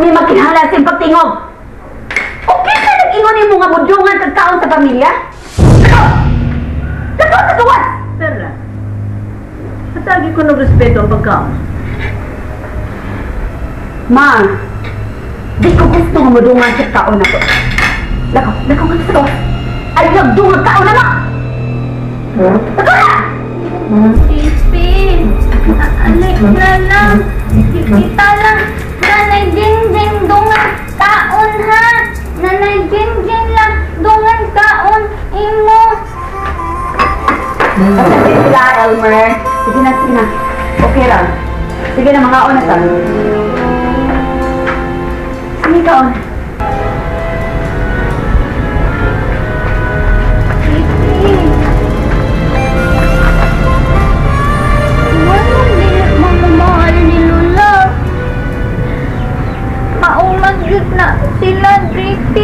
mi magkinahanglan sa imong pagtingog. Okay ka nag-ingon nimo nga mudungan kag kaon sa pamilya? Lakaw! Lakaw sa gawas! Perla, hatagi ko ng respeto ang pagkaon. Ma, di ko gusto nga mudungan sa kaon ako. Lakaw, lakaw nga sa gawas. Ayaw dungag kaon na ma! Lakaw na! Pipi, alik na lang. Kita lang. Nanay Jinjin dungan kaon ha. Nanay Jinjin lang dungan kaon imo. Sige sila, Elmer. Sige na, sige na. Okay ra. Sige na, makaon na ta. Sige, kaon. Pipi. Wala din mamamahal ni Lola. Mauman jud na sila, JP.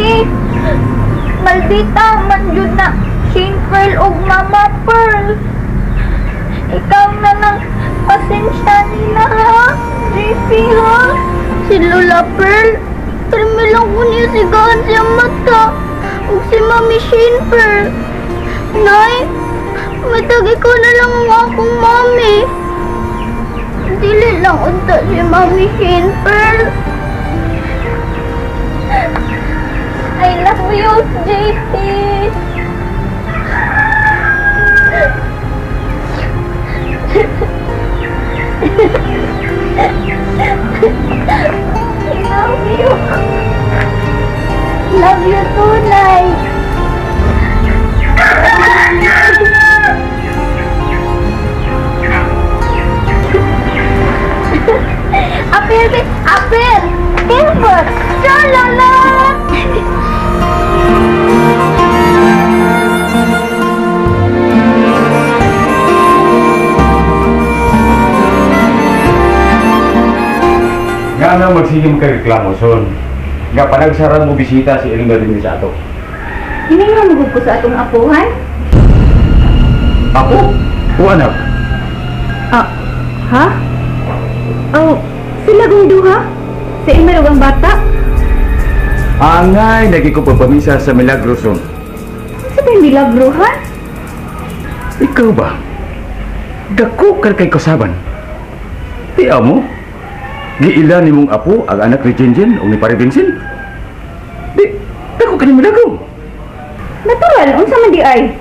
Maldita man jud na Shane Pearl ug Mama Pearl. Ikaw na lang pasensya nila, ha? JP, ha? Si Lola Pearl, pirmi lang ko niya sigahan siya mata. Ug si Mami Shane Pearl. Nay, matag ikaw na lang ang akong mami. Dili lang unta si Mami Shane Pearl. I love you, JP. I love you. Love you too, Nay. Apir, apir, timber, shalala. Nga na magsigim ka reklamo, son. Nga panagsaran mo bisita si Elmer din sa ato. Hindi nga magug ko sa atong apuhan. Apo? O anak? Ah, ha? Oh, sila kong duha? Si Elmer ang bata? Angay, lagi ko pagpamisa sa Milagro, son. Sa ba yung Milagro, ha? Ikaw ba? Dako ka kay kasaban. Di amo? Giila ni mong apo ang anak ni Jinjin o ni Pare Vincent? Di, dako ka ni Milagro. Natural, unsa man di ay.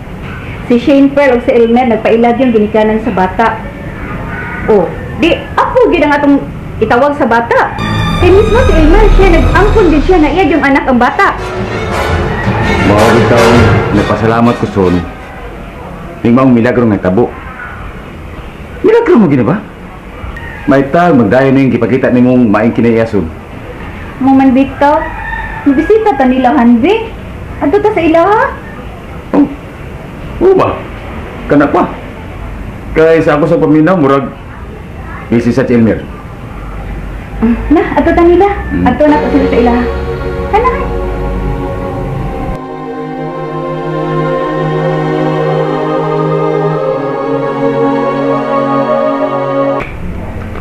Si Shane Pearl o si Elmer nagpailag yung ginikanan sa bata. Oh, di, apo gid ang atong itawag sa bata. Kay mismo si Elmer, siya nag-angkon din siya na iya yung anak ang bata. Mao bitaw, nagpasalamat ko son. Ning maong milagro nga tabo. Milagro mo gina ba? May tag magdayon ning gipakita nimong maing kinaiyason. Mo man bitaw, mabisita ta nila hanbi. Adto ta sa ilaha. Oh. Oo ba? Kana pa. Kay sa ako sa paminaw murag busy sa Elmer. Na, adto ta nila. Adto na ko sila sa ilaha. Kana.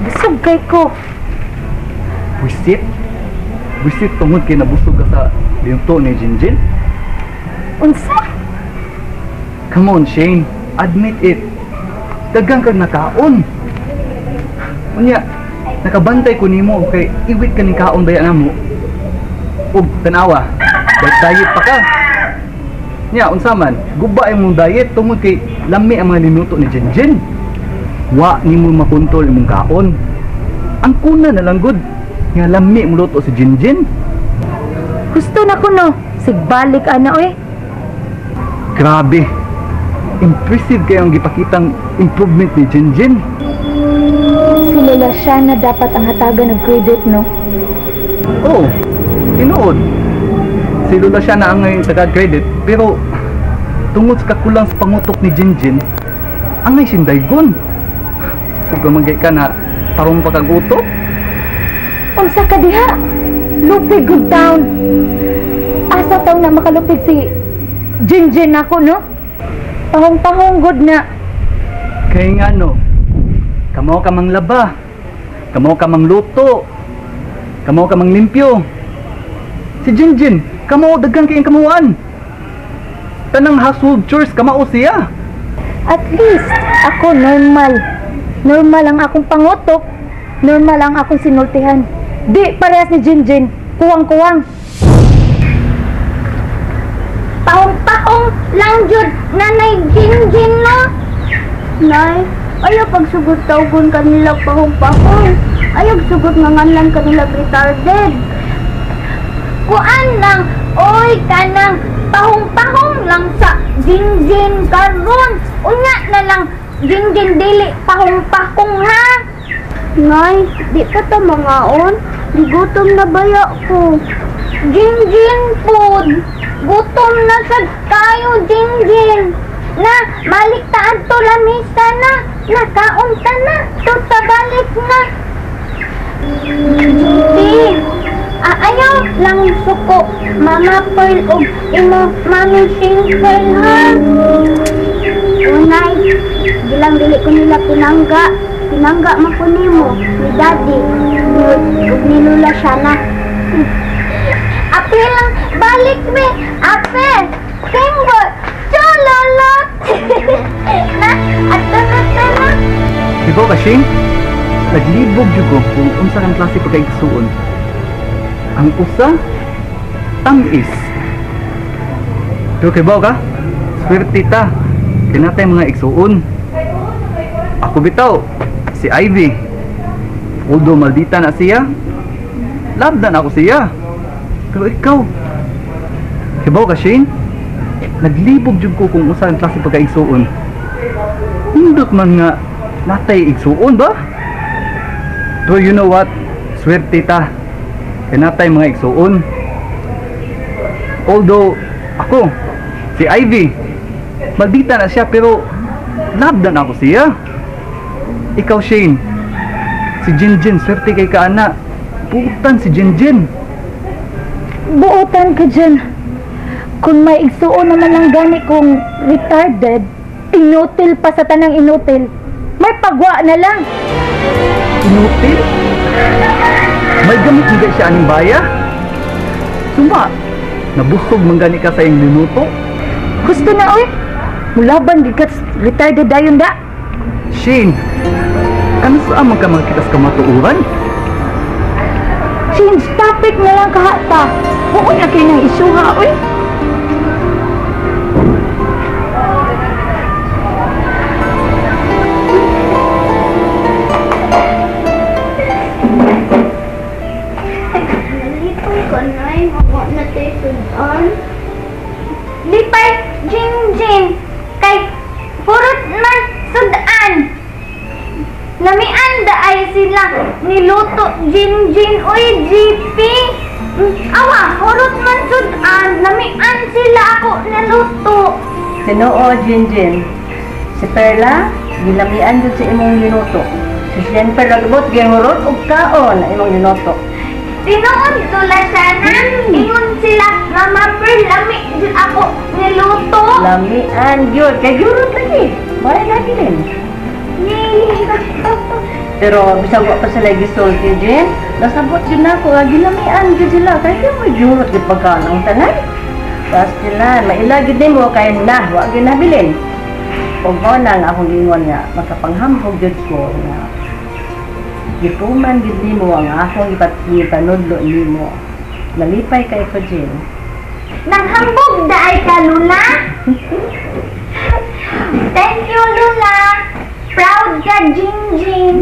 Busog kay ko. Buisit? Buisit tungod kay nabusog ka sa linuto ni Jinjin? Unsa? Come on, Shane. Admit it. Dagang kag nakaon. Unya, nakabantay ko nimo kay iwit ka ning kaon baya namo. Ug tanawa, diet pa ka. Nya, unsa man, guba imong diet tungod kay lami ang mga linuto ni Jinjin. Wa nimo makontol imong kaon. Ang kuna na lang gud nga lami mo luto si Jinjin. Gusto na ko no, sigbalik ana oy. Grabe. Impressive kayo ang gipakitang improvement ni Jinjin. Si Lola siya na dapat ang hatagan ng credit, no? Oo, oh, tinuod. Si Lola siya na ang tagad credit, pero tungod sa kakulang sa pangutok ni Jinjin, angay sindaygon. Kung gamagay ka na, tarong pa kag utok. Unsa ka diha? Lupig good town. Asa taw na makalupig si Jinjin ako, no? Tahong-tahong good na. Kaya nga, no? Kamaw ka mang laba. Kamaw ka mang luto. Kamao ka manglimpyo. Si Jinjin, kamao daghan kay ang kamuan. Tanang household chores kamao siya. At least, ako normal. Normal ang akong pangutok. Normal ang akong sinultihan. Di parehas ni Jinjin. Kuwang-kuwang. Pahong-pahong lang jud nanay Jinjin no. Nay, ayaw pagsugot tawgon kanila pahong-pahong. Ayaw sugot nga nganlan kanila retarded. Kuan lang, oy kanang pahong-pahong lang sa Jinjin karon. Unya na lang Jinjin dili pahong-pahong ha. Nay, di pa ta mangaon. Gigutom na baya ko. Jinjin food. Gutom na sad kayo, Jinjin. Na, balik ta adto lamisa na. Nakaon ta na. Tuta balik na. Jinjin. Ayaw lang suko. Mama Pearl og imo Mami Shane Pearl ha. Unay, gilang dili ko nila pinangga. Pinangga man ko nimo ni Daddy ug ni Lola Shana. Ape lang balik me. Ape. Finger. Chololot. Na, ato na ta na. Di ba ka, Shane? Naglibog jud ko kung unsa kang klase pagkaigsuon. Ang usa, tamis. Pero kay ba ka? Swerte ta. Kinatay mga igsuon. Ako bitaw, si Ivy. Although maldita na siya, love na ako siya. Pero ikaw, kibaw ka, Shane? Naglibog jud ko kung unsa ang klase pagkaigsuon. Hindot man nga natay igsuon ba? Pero you know what? Swerte ta. Kaya natay mga igsuon. Although, ako, si Ivy, maldita na siya pero love na ako siya. Ikaw, Shane, si Jinjin, swerte kay kaana. Putan si Jinjin. Buotan ka dyan. Kung may igsuon naman lang gani kung retarded, inutil pa sa tanang inutil, may pagwa na lang. Inutil? May gamit hindi siya aning baya? Suma, nabusog man gani ka sa iyong linuto? Gusto na, oy. Mulaban di ka retarded dayon da. Shane, kanus-a man ka makita sa kamatuoran? Change topic na lang kahata. Oo na kayo ng isuha, oy. Nalipay ka, Nay. Hawa na tayo sudan. Lipay, Jinjin. Kay purot man sudan. Lamian da ay sila niluto Jinjin. Uy, GP. Awa, purot man sudan. Lamian sila ako niluto. Tinuo, Jinjin. Si Perla, gilamian jud sa imong linuto. Si Shane Pearl agbot gihurot og kaon na imong linuto. Tinuod Lola Shana, ingon sila, Mama Pearl, lami jud ako niluto. Lamian jud kay gihurot lagi. Wala lagi din. Yay! Pero bisag wa pa sila gisulti, Jin, nasabot jud nako nga gilamian jud sila kay kay mo gihurot jud pagkaon ang tanan. Pas sila maila jud nimo kay na wa gyud nabilin. Ug mao na nga akong giingon nga makapanghambog jud ko nga gituman gid nimo ang akong gipanudlo nimo. Nalipay kay ko, Jin. Naghambog da ay ka, Lula. Thank you, Lula. Proud ka, Jinjin.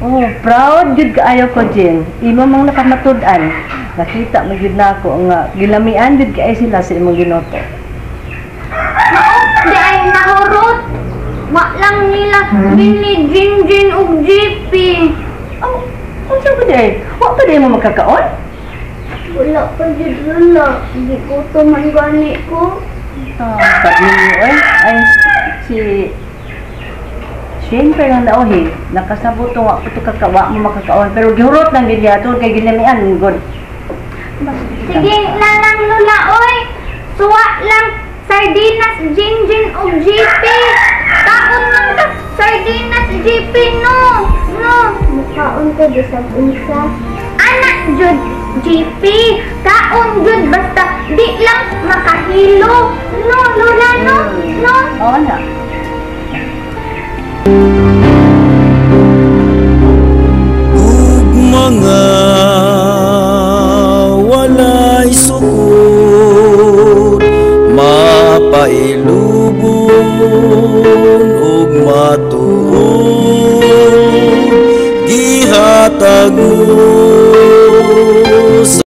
Oh, proud jud kaayo ko, Jin. Imo mang nakamatud-an. Nakita mo jud nako nga gilamian jud kaayo sila sa imong ginuto. Mao di ay nahurot. Wa lang nila bini Jinjin ug GP. Oh, unsa ba di ay? Wa pa di mo makakaon? Wala pa jud, Lula. Gigutom man gani ko. Ah, sabi niyo, oy, ay si Shane pero nauhi, nakasabot to wa to kakawa mo makakaon pero gihurot lang gid niya kay gilamian gud. Sige na lang, Lula, oy. Suwa lang sardinas Jinjin ug GP. Kaon man ka sardinas GP no. No. Mukaon ko bisag unsa. Ana Man jud, JP. Kaon jud basta di lang makahilo.